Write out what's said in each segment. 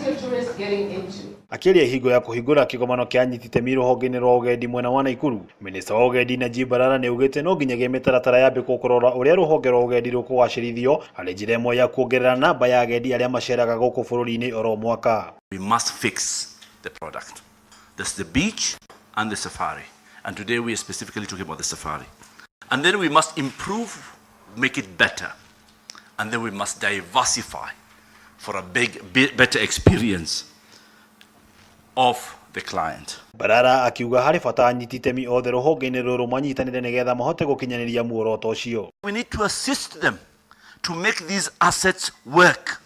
is your tourist getting into? Akĩaria hingo ya kũhingũra kĩgomano kĩa anyiti itemi rũhonge-inĩ rwa ũgendi mwena wa Naikuru, minista wa ũgendi Najib Balala nĩ augĩte no nginyagia mĩtaratara yambĩkwo kũrora ũrĩa rũhonge rwa ũgendi rũkũgacĩrithio harĩ njĩra ĩmwe ya kuongerera namba ya agendi arĩa maceraga gũkũ bũrũri-inĩ oro mwaka. We must fix the product. That's the beach and the safari. And today we are specifically talking about the safari. And then we must improve, make it better. And then we must diversify for a big, better experience of the client. Balala akiuga harĩ bata anyiti itemi othe rũhonge-inĩ rũrũ manyitanĩre nĩgetha mahote gũkinyanĩria muoroto ũcio. We need to assist them to make these assets work.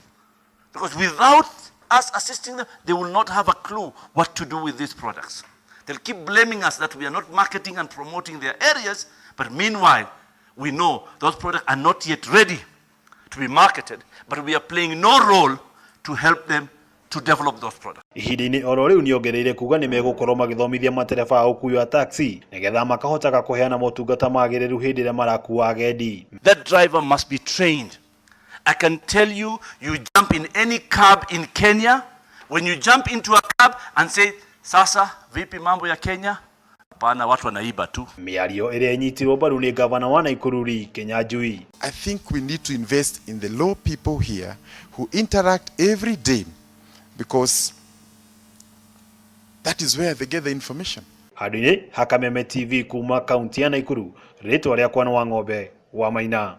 Because without us assisting them, they will not have a clue what to do with these products. They'll keep blaming us that we are not marketing and promoting their areas, but meanwhile, we know those products are not yet ready to be marketed, but we are playing no role to help them to develop those products. Ihinda-inĩ oro rĩu nĩongereire kuga nĩmegũkorwo magĩthomithia matereba a ũkui wa taxi nĩgetha makahotaga kũheana motungata magĩrĩru hĩndĩ ĩrĩa marakua agendi. That driver must be trained. I can tell you, you jump in any cab in Kenya, when you jump into a cab and say, "Sasa, vipi mambo ya Kenya?" Hapana, watu wanaiba tu. Mĩario ĩrĩa ĩnyitirwo mbaru nĩ gavana wa Naikuru Lee Kinyanjui. I think we need to invest in the law people here who interact every day, because that is where they get the information. Handũ-inĩ ha Kameme TV kuma kaunti ya Naikuru, rĩtwa rĩakwa nĩ Wang'ombe wa Maina.